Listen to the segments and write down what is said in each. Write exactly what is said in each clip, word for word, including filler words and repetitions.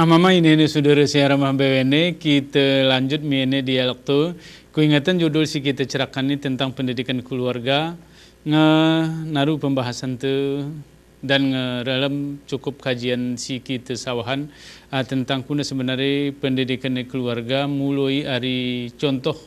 Mama, ini ne sudara siaran mah B W N, kita lanjut miyane dialog tu. Kuingatan judul si kita cerakan ini tentang pendidikan keluarga, nge naru pembahasan tu dan nge dalam cukup kajian si kita sawahan, ah, tentang kuna sebenarnya pendidikan keluarga, mulai ari contoh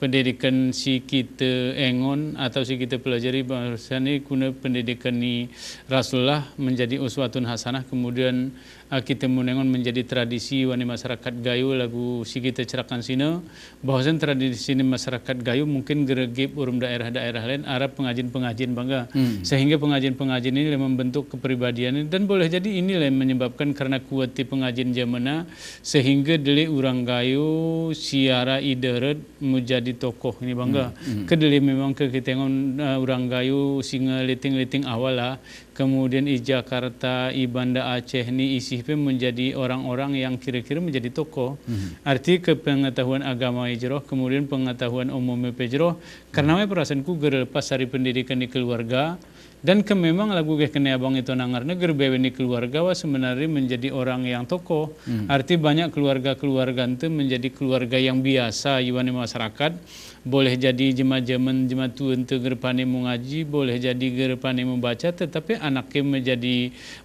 pendidikan si kita engon atau si kita pelajari, bahwasanya kuna pendidikan ni Rasulullah menjadi uswatun hasanah, kemudian, ah, kita mun engon menjadi tradisi wani masyarakat Gayo, lagu si kita cerakan sina, bahwasanya tradisi ni masyarakat Gayo mungkin geregip urum daerah-daerah lain, ara pengajin-pengajin bangga. Hmm. Sehingga pengajin-pengajin ini membentuk kepribadian, dan boleh jadi inilah yang menyebabkan karena kuat di pengajin jamana, sehingga dili orang Gayo si ara idarat menjadi tokoh ini bangga. Hmm, hmm. Kedili memang ke kita engon, eh, orang Gayo si ngeliting-liting awal lah. Kemudian i Jakarta, i Banda Aceh ni isih pe menjadi orang-orang yang kira-kira menjadi tokoh. Hmm. Arti ke pengetahuan agama i jeroh, kemudian pengetahuan umum pe jeroh. Karena me perasaanku gerelepas dari pendidikan di keluarga, dan ke memang lagu geh kene abang itu nangar ne ger bewe ni keluarga wa sebenarnya menjadi orang yang tokoh. Hmm. Arti banyak keluarga-keluarga ente menjadi keluarga yang biasa iwan masyarakat. Boleh jadi jema jaman, jema tua ente ger pani mengaji, boleh jadi ger pani membaca, tetapi anaknya menjadi,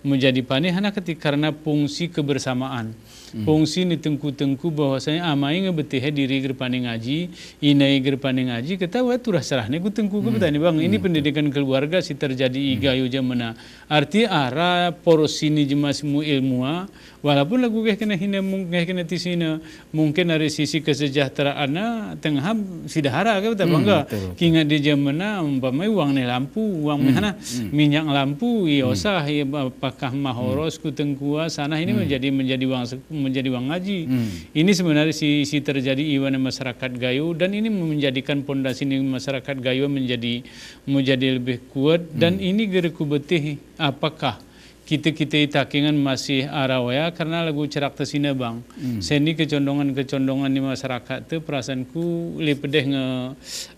menjadi pani hana keti karena fungsi kebersamaan. Hmm. Fungsi ni tengku-tengku bahwasanya amai ngebetih diri ger pani ngaji, inai ger pani ngaji, keta wa turah serah ni ku tengku ke. Hmm. Betani bang, ini, hmm, pendidikan keluarga si terjadi, hmm, i Gayo jamana. Arti ara porsi ni jema semu ilmua, walaupun lagu geh kena hina mung-, geh kena tisina, mungkin dari sisi kesejahteraan tengah sidahara ke beta, hmm, bangga. Betul, betul. Kingat di jamana umpamai uang ni lampu, uang, hmm, mihana, hmm, minyak lampu, i, hmm, osah, i, apakah mahoros, hmm, ku tengkua sana ini, hmm, menjadi, menjadi uang sek-, menjadi uang ngaji. Hmm. Ini sebenarnya si, si terjadi iwan masyarakat Gayo, dan ini menjadikan pondasi ni masyarakat Gayo menjadi, menjadi lebih kuat, dan, hmm, ini geriku betih apakah kita-kita i Takengan masih arawaya karena lagu cerak tesina bang. Hmm. Seni kecondongan-kecondongan ni masyarakat te perasaanku lepedeh nge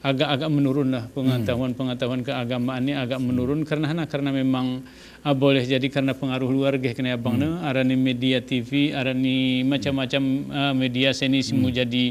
agak-agak menurun lah, hmm, pengetahuan-pengetahuan keagamaan ni agak, hmm, menurun karena hana, karena memang, ah, boleh jadi karena pengaruh luar geh kena abang, hmm, ne, arani media T V, arani, hmm, macam-macam, ah, media seni simu, hmm, jadi,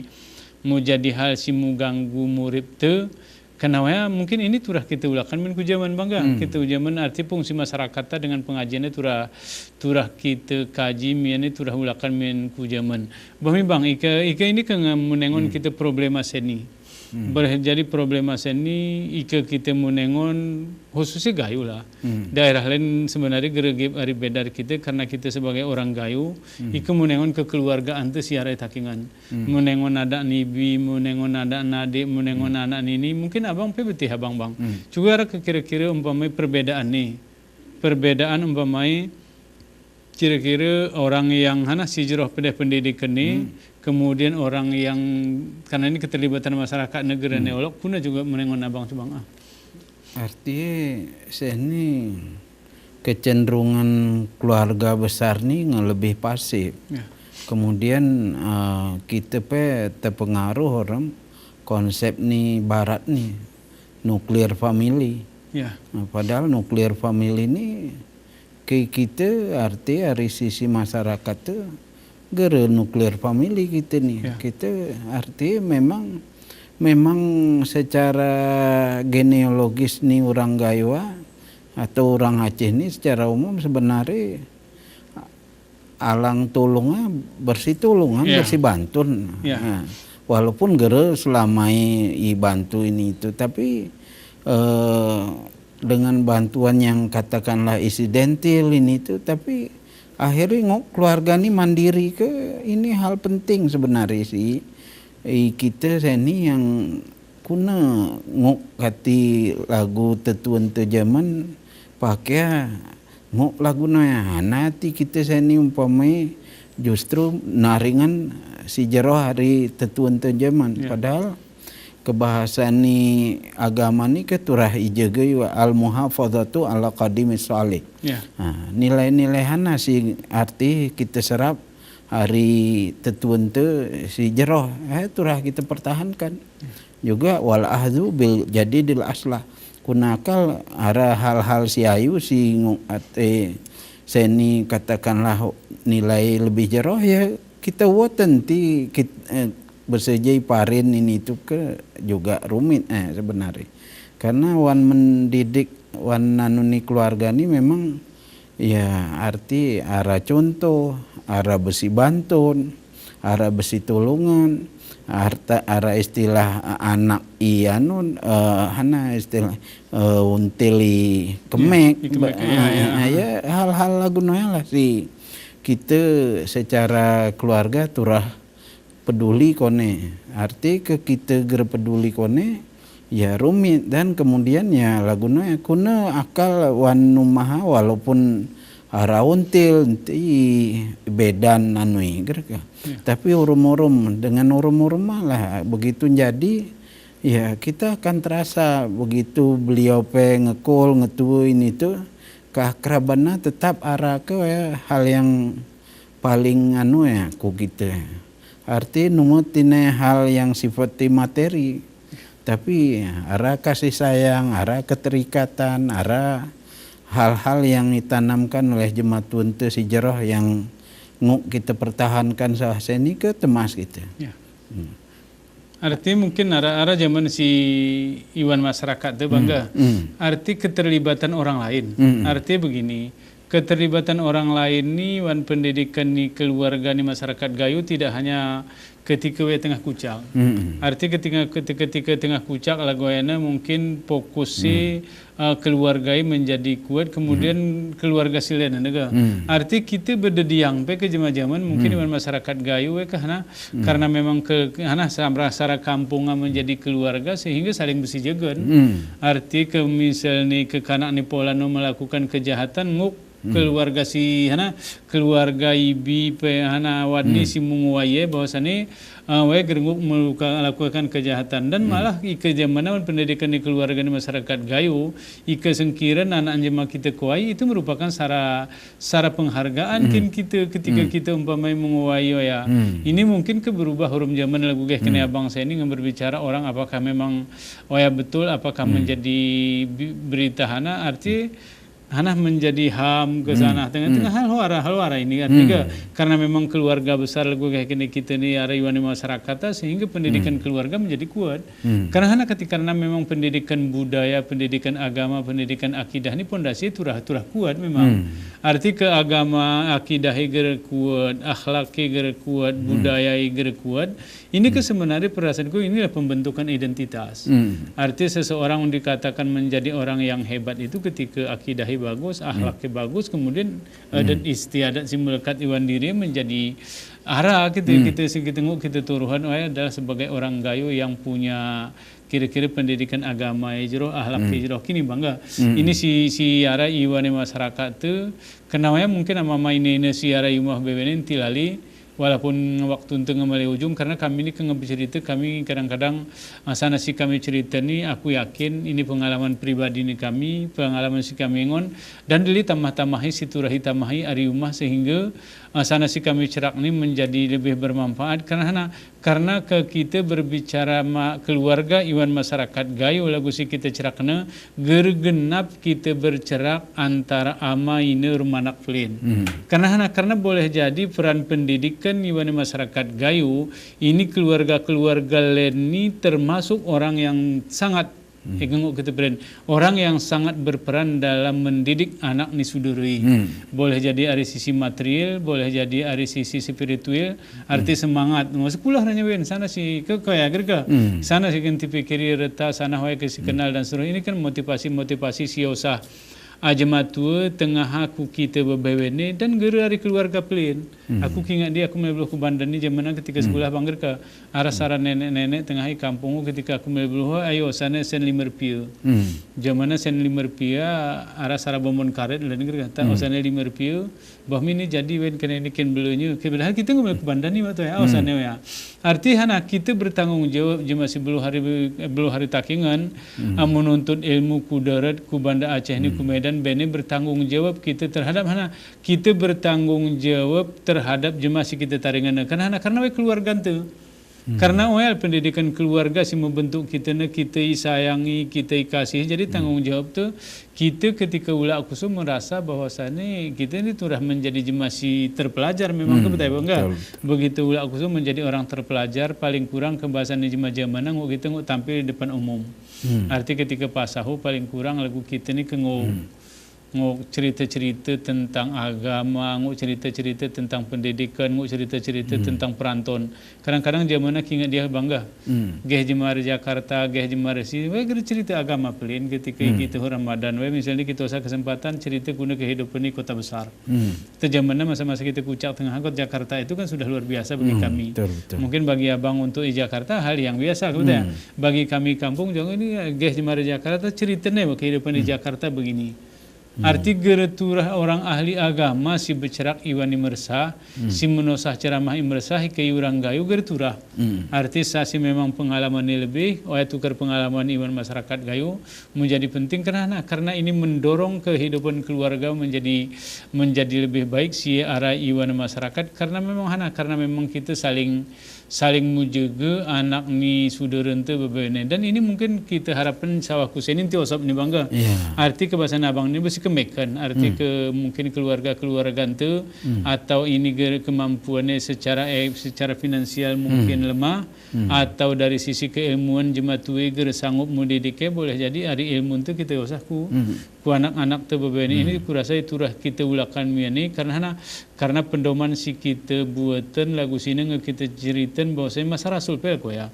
mu jadi hal simu ganggu murip te. Kenawaya mungkin ini turah kita ulakan min ku jaman bangga. Hmm. Kita ku jaman arti fungsi masyarakat ta dengan pengajiannya turah, turah kita kaji miyane turah ulakan min ku jaman. Bahmi bang, ika, ika ini ke nge-, menengon, hmm, kita problema seni. Hmm. Boleh jadi problema seni, ika kita menengon khususnya Gayo lah. Hmm. Daerah lain sebenarnya geregip ari bedar kita karena kita sebagai orang Gayo, hmm, ika menengon kekeluargaan te si ara i Takengan. Hmm. Menengon anak nibi, menengon anak nadik, menengon, hmm, anak nini, mungkin abang pe betih abang, bang. Hmm. Juga ara kira-kira umpamai perbedaan ni. Perbedaan umpamai kira-kira orang yang hana si jeroh pedeh pendidikan ni, hmm, kemudian orang yang, karena ini keterlibatan masyarakat negara, hmm, ni olok, kuna juga menengon abang subang, ah. Arti seni kecenderungan keluarga besar ni nge lebih pasif. Ya. Kemudian, eh, kita pe terpengaruh orang konsep ni barat ni, nuclear family. Ya. Nah, padahal nuclear family ni ke kita arti dari sisi masyarakat te gere nuclear family kita ni. Ya. Kita arti memang, memang secara genealogis ni orang Gayo atau orang Aceh ni secara umum sebenarnya alang tulungnya bersih tulungan, ya, bersih bantun. Ya. Nah, walaupun gere selama i, i bantu ini itu, tapi, eh, dengan bantuan yang katakanlah insidentil ini itu, tapi akhirnya ngok keluarga ni mandiri ke, ini hal penting sebenarnya sih. I, kita seni yang kuna ngok kati lagu tetuan te jaman pakai ngok lagu na ya, hana ti kita seni umpamai justru naringan si jeroh ari tetuan te jaman. Ya. Padahal kebahasaan ni agama ni ke turah ijege wa al-muhafadhatu ala qadimi salih. Ya. Nah, nilai-nilai hana si arti kita serap ari tetuan te si jeroh, eh, turah kita pertahankan. Ya. Juga wal ahdhu bil jadidil aslah. Kuna akal ara hal-hal si ayu si ngu-, ate seni katakanlah nilai lebih jero, ya kita woten ti kit-, eh, bersejei parin ini itu ke juga rumit, eh, sebenarnya. Karena wan mendidik, wan anu ni keluarga ni memang, ya, arti ara contoh, ara besi bantun, ara besi tulungan, arta, ara istilah, eh, anak i anun, eh, hana istilah, eh, until i kemek, i kemek, ba-, ya, eh, ya. Eh, ya, hal-hal lagu noya lah si kita secara keluarga turah peduli kone. Arti ke kita ger peduli kone, ya rumit, dan kemudian ya lagu noya kuna akal wan numaha walaupun ara until ti bedan anui ger ke. Ya. Tapi urum-urum, dengan urum-urum lah begitu jadi, ya kita akan terasa begitu beliau pe ngekul, ngetuin itu, keakrabannya tetap ara ke, ya, hal yang paling anu ya, ku kita. Arti numut tine hal yang sifat ti materi. Tapi ara kasih sayang, ara keterikatan, ara hal-hal yang ditanamkan oleh jematuan te si jero yang nguk kita pertahankan sahaseni ke temas kita. Ya. Hmm. Arti mungkin ara, ara zaman si iwan masyarakat te bangga. Hmm, hmm. Arti keterlibatan orang lain. Hmm. Arti begini, keterlibatan orang lain ni wan pendidikan ni keluarga ni masyarakat Gayo tidak hanya ketika we tengah kucak. Hmm. Arti ketika, ketika, ketika tengah kucak lagu ayana mungkin fokus si, hmm, eh, keluarga i menjadi kuat, kemudian, hmm, keluarga si len nega. Hmm. Arti kita bedediang pe ke jema-jeman mungkin, hmm, iwan masyarakat Gayo we ke hana, hmm, karena memang ke, hana samra sara kampung menjadi keluarga sehingga saling besi jegen. Hmm. Arti ke misal ni ke kanak ni polano melakukan kejahatan nguk, hmm, keluarga si hana, keluarga ibi pe hana wadni, hmm, si mungu waye bahwasane, eh, waye ger nguk meluka-, lakukan kejahatan. Dan, hmm, malah ike jemana wan pendidikan ni keluarga ni masyarakat Gayo, ike sengkiran anak jema kita kowai, itu merupakan sara, sara penghargaan, hmm, kin kita ketika, hmm, kita umpamai mungu waye ya. Hmm. Ini mungkin ke berubah urum zaman lagu geh kene, hmm, abang saya ini ngan berbicara orang apakah memang waya betul, apakah, hmm, menjadi bi-, berita hana, arti, hmm, hana menjadi ham ke, hmm, sana, tengah, hmm, tengah hal huara, hal huara ini, arti, hmm, ke, karena memang keluarga besar lagu geh kene kita ni ara iwan masyarakat, sehingga pendidikan, hmm, keluarga menjadi kuat. Hmm. Karena hana ketika karena memang pendidikan budaya, pendidikan agama, pendidikan akidah ni pondasi turah, turah kuat memang. Hmm. Arti ke agama, akidah i ger kuat, akhlak i ger kuat, hmm, budaya i ger kuat, ini ke, hmm, sebenarnya perasaanku inilah pembentukan identitas. Hmm. Arti seseorang dikatakan menjadi orang yang hebat itu ketika akidah i bagus, hmm, akhlak i bagus, kemudian, eh, hmm, adat istiadat si melekat iwan diri menjadi ara kita, hmm, kita, si kita nguk kita turuhan, oh ya, adalah sebagai orang Gayo yang punya kira-kira pendidikan agama i jero, akhlak i, hmm, jero, kini bangga. Hmm. Ini si, si ara iwan masyarakat te, kenawaya mungkin ama mainene si ara iumah bebenin tilali, walaupun waktu ente ngemele ujung, karena kami ini ke ngebecerita, kami kadang-kadang, ah, sana si kami cerita ni, aku yakin ini pengalaman pribadi ni kami, pengalaman si kami ngon, dan dili tamah-tamahi, si turahi tamahi, ari umah, sehingga, ah, sana si kami cerak ni menjadi lebih bermanfaat, karena hana, karena ke kita berbicara ma-, keluarga iwan masyarakat Gayo lagu si kita cerakne, ger genap kita bercerak antara ama ine ruma anak pelin. Hmm. Karena hana, karena boleh jadi peran pendidikan iwan masyarakat Gayo, ini keluarga-keluarga len ni termasuk orang yang sangat, hmm, eh, gengok kita peran, orang yang sangat berperan dalam mendidik anak ni suduri. Hmm. Boleh jadi ari sisi material, boleh jadi ari sisi spiritual, arti, hmm, semangat. Ngos kulah nanya wen, sana si ke, ke ya, ger ke. Hmm. Sana si genti pikiri reta, sana hoy ke si, hmm, kenal dan seterusnya. Ini kan motivasi-motivasi si usah. Aja matua, tengah aku kita bebewene, dan ger ari keluarga pelin. Hmm. Aku kingat di, aku melebluh ku Banda ni, jemana ketika, hmm, sekolah bang ger ke. Ara, hmm, sara nenek-nenek tengah i kampung, ketika aku melebluh, ayo, sana sen lima rupia. Hmm. Jemana sen lima rupia, ara sara bombon karet, len ger ke. Ta, hmm, sana lima rupia, Bah, mini jadi wen kena ini ken belenya. Ke padahal kita nggak boleh ke Banda ni waktu ya. Oh, hmm, sana ya. Arti hana kita bertanggung jawab, jema si beluh ari, beluh ari Takengon, hmm, ah, menuntut ilmu ku darat, ku Banda Aceh ni, ku, hmm, Medan, bene bertanggung jawab kita terhadap hana. Kita bertanggung jawab terhadap jema si kita taringan. Karena hana, karena we keluarga ente. Karena owal pendidikan keluarga si membentuk kita ne, kita isayangi, kita ikasih. Jadi tanggung jawab tu kita ketika ulak kusu merasa bahwasanya kita ini turah menjadi jema si terpelajar memang ke betul, Bang, enggak? Betul. Begitu ulak kusu menjadi orang terpelajar, paling kurang ke bahasanya jema-jema ne ngok kita ngok tampil di depan umum. Arti ketika pasahu paling kurang lagu kita ini ke ngok ngok cerita-cerita tentang agama, ngok cerita-cerita tentang pendidikan, ngok cerita-cerita tentang peranton. Kadang-kadang jema ne kinget dia bangga. Geh jemar Jakarta, geh jemar si, weh, gera cerita agama pelin ketika kita Ramadan, weh, misalnya kita usah kesempatan cerita guna kehidupan di kota besar. Itu jema ne masa-masa kita kucak tengah kota Jakarta itu kan sudah luar biasa bagi kami. Betul, betul. Mungkin bagi abang untuk di Jakarta hal yang biasa, gitu ya. Bagi kami kampung, jangan ini, geh jemar Jakarta, cerita ne kehidupan di Jakarta begini. Arti gera turah orang ahli agama si becerak iwan imersah, si menosah ceramah imersah, ike iwrang gayu gera turah. Arti sa si memang pengalaman ini lebih, oya tukar pengalaman iwan masyarakat gayu, menjadi penting karena, karena ini mendorong kehidupan keluarga menjadi, menjadi lebih baik si ara iwan masyarakat, karena memang hana, karena memang kita saling saling mujege anak ni suderen te bebene. Dan ini mungkin kita harapkan sawah kusenin ti osop ni bangga. Iya. Arti ke bahasa abang ni besi kemeken, arti ke mungkin keluarga-keluarga te atau ini ge-, kemampuannya secara, eh, secara finansial mungkin lemah, atau dari sisi keilmuan jema tuwe gera sanggup mudidike, boleh jadi ari ilmu te kita usah ku ku anak-anak te bebene ini kurasa itu rah kita ulakan miani, karena hana, karena pendoman si kita buatan lagu sini nge kita ceriten bahwasanya masa Rasul pel koya.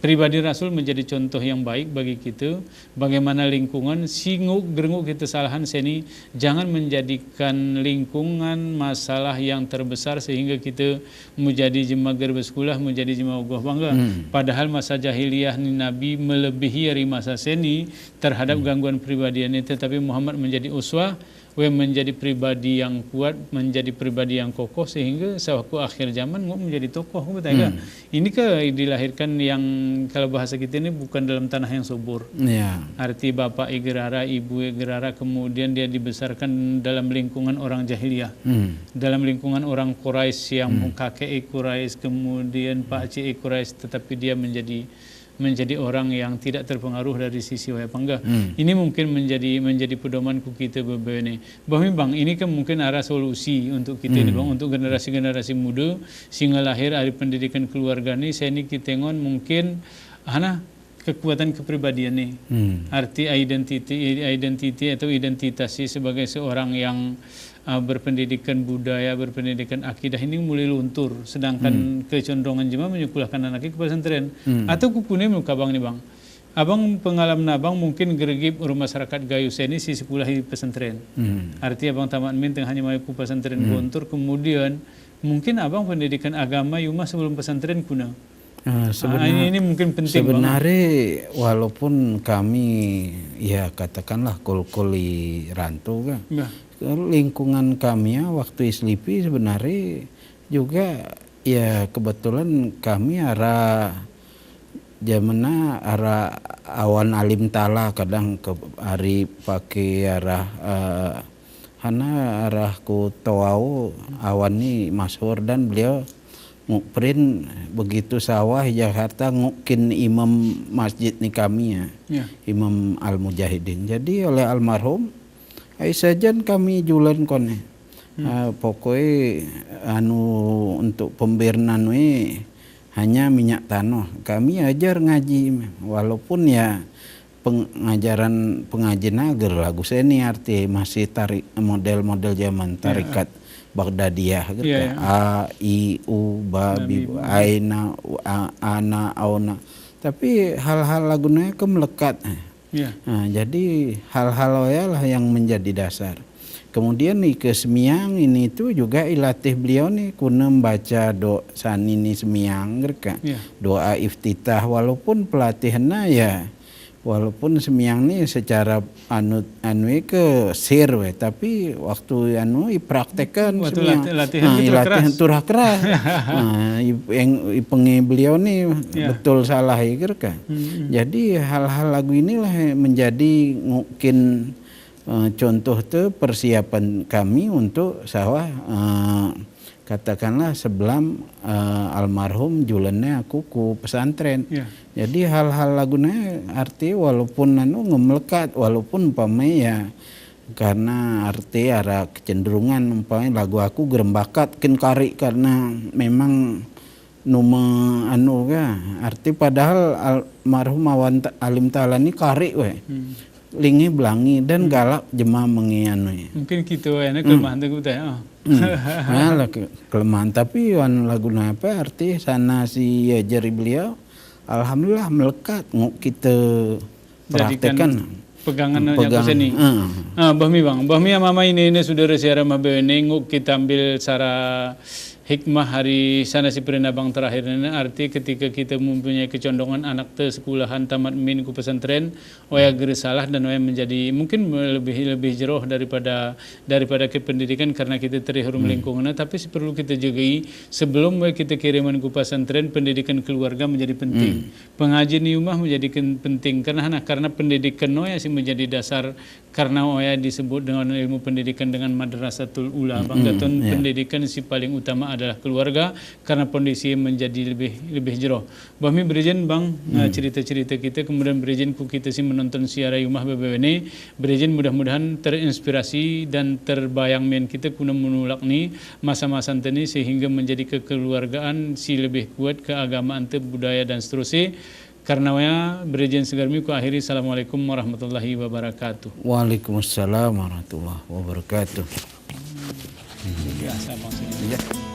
Pribadi Rasul menjadi contoh yang baik bagi kita, bagaimana lingkungan, si nguk gerenguk kita salahan seni, jangan menjadikan lingkungan masalah yang terbesar sehingga kita menjadi jema ger besekolah, menjadi jema ogoh bangga. Padahal masa jahiliyah ni Nabi melebihi ari masa seni, terhadap gangguan pribadi ini, tetapi Muhammad menjadi uswah, we menjadi pribadi yang kuat, menjadi pribadi yang kokoh, sehingga sawah ku akhir zaman nguk menjadi tokoh, ku bertanya. Ini ke dilahirkan yang, kalau bahasa kita ini, bukan dalam tanah yang subur. Iya. Arti bapak i gerara, ibu i gerara, kemudian dia dibesarkan dalam lingkungan orang jahiliyah. Dalam lingkungan orang Quraisy yang kakek i Quraisy, kemudian pak cik i Quraisy, tetapi dia menjadi menjadi orang yang tidak terpengaruh dari sisi wayapangga. Ini mungkin menjadi, menjadi pedoman ku kita bebene. Bahwa memang ini kan mungkin arah solusi untuk kita ini, Bang, untuk generasi-generasi muda, sehingga lahir ari pendidikan keluarga ni, saya ini kita ngon mungkin, hana, kekuatan kepribadian ni. Arti identiti, identiti atau identitas si sebagai seorang yang ah, berpendidikan budaya, berpendidikan akidah ini mulai luntur, sedangkan kecenderungan jema menyekolahkan anak i ke pesantren. Atau ku pune muk abang ni, Bang. Abang pengalaman abang mungkin geregip rumah masyarakat gayu seni si sekolah i pesantren. Arti abang tamat min tengah hanya mayu ku pesantren Gontor, kemudian mungkin abang pendidikan agama yuma sebelum pesantren kuna. Eh, ah, sebena-, ini, ini mungkin penting banget. Sebenarnya walaupun kami, ya, katakanlah kol-kol i rantau, kan. Lingkungan kami, ya, waktu i Selipi sebenarnya juga, ya, kebetulan kami arah jamannya arah awan alim tala kadang ke ari pake arah, eh, hana arah ku tawau awan ni masyhur dan beliau nguk prin begitu sawah Jakarta nguk kin imam masjid ni kami, ya. Imam Al-Mujahidin. Jadi oleh almarhum, ai sajan kami julan kone. Ah, pokoknya anu untuk pemberian anu i hanya minyak tanoh. Kami ajar ngaji, walaupun ya pengajaran, pengajian agar lagu seni arti masih tarik model-model zaman tarikat Baghdadiyah gitu. A, i, u, ba, bi, aina, a, ana, auna. Tapi hal-hal lagunya ke melekat. Nah, jadi hal-hal oya lah yang menjadi dasar. Kemudian i ke semiang ini tuh juga ilatih beliau nih, kuna membaca do-, sani ni semiang, gitu kan. Doa iftitah, walaupun pelatihannya ya, walaupun semiang nih secara anu, anu i ke sir we, tapi waktu anu i praktekkan semiang. Waktu lati-, latihan itu turah keras. Nah, i, yang, i pengi beliau nih betul salah i, gitu kan. Jadi hal-hal lagu inilah yang menjadi mungkin, eh, contoh tuh persiapan kami untuk sawah, eh, katakanlah sebelum, eh, almarhum julenne aku ku pesantren. Ya. Jadi hal-hal lagunane arti walaupun anu ngemelekat, walaupun umpamanya ya, karena arti ara kecenderungan umpamanya lagu aku gerembakat ken kari karena memang numa anu ka, arti padahal almarhum Awan Ta-, Alim Taala ini kari we. Hmm. Lingi belangi dan galak jema mengi anu ya. Mungkin gitu ya, ini kelemahan tuh kita ya. Hmm. Nah, lah, ke-, kelemahan. Tapi wan lagunane apa arti sana si ya jari beliau, alhamdulillah melekat nguk kita praktekkan. Pegangan yang pegang seni. Heeh. Ah, bahmi bang, bahmi ama-ama, ini, ini sudara siara mah bene nguk kita ambil sara hikmah hari sana si perinabang terakhir ini, arti ketika kita mempunyai kecondongan anak te sekulahan tamat min ku pesantren, oya geri salah dan oya menjadi mungkin lebih, lebih jeroh daripada, daripada ke pendidikan karena kita terihur melingkungan. Tapi si perlu kita jagai sebelum oya kita kiriman ku pesantren, pendidikan keluarga menjadi penting. Pengajian di rumah menjadi ken-, penting. Karena, nah, karena pendidikan oya si menjadi dasar, karena oya disebut dengan ilmu pendidikan dengan madrasatul ula. Bang, gaton pendidikan si paling utama adalah keluarga, karena kondisi menjadi lebih, lebih jeroh. Bahmi berejen, Bang, eh, cerita-cerita kita, kemudian berejen ku kita si menonton siara di rumah bebene, berejen mudah-mudahan terinspirasi dan terbayang mian kita kuna menulak ni masa-masa teni sehingga menjadi kekeluargaan si lebih kuat, keagamaan te, budaya dan seterusnya. Karena oya, berejen segarmi ku akhiri. Assalamualaikum warahmatullahi wabarakatuh. Waalaikumsalam warahmatullahi wabarakatuh. Biasa maksudnya. Iya.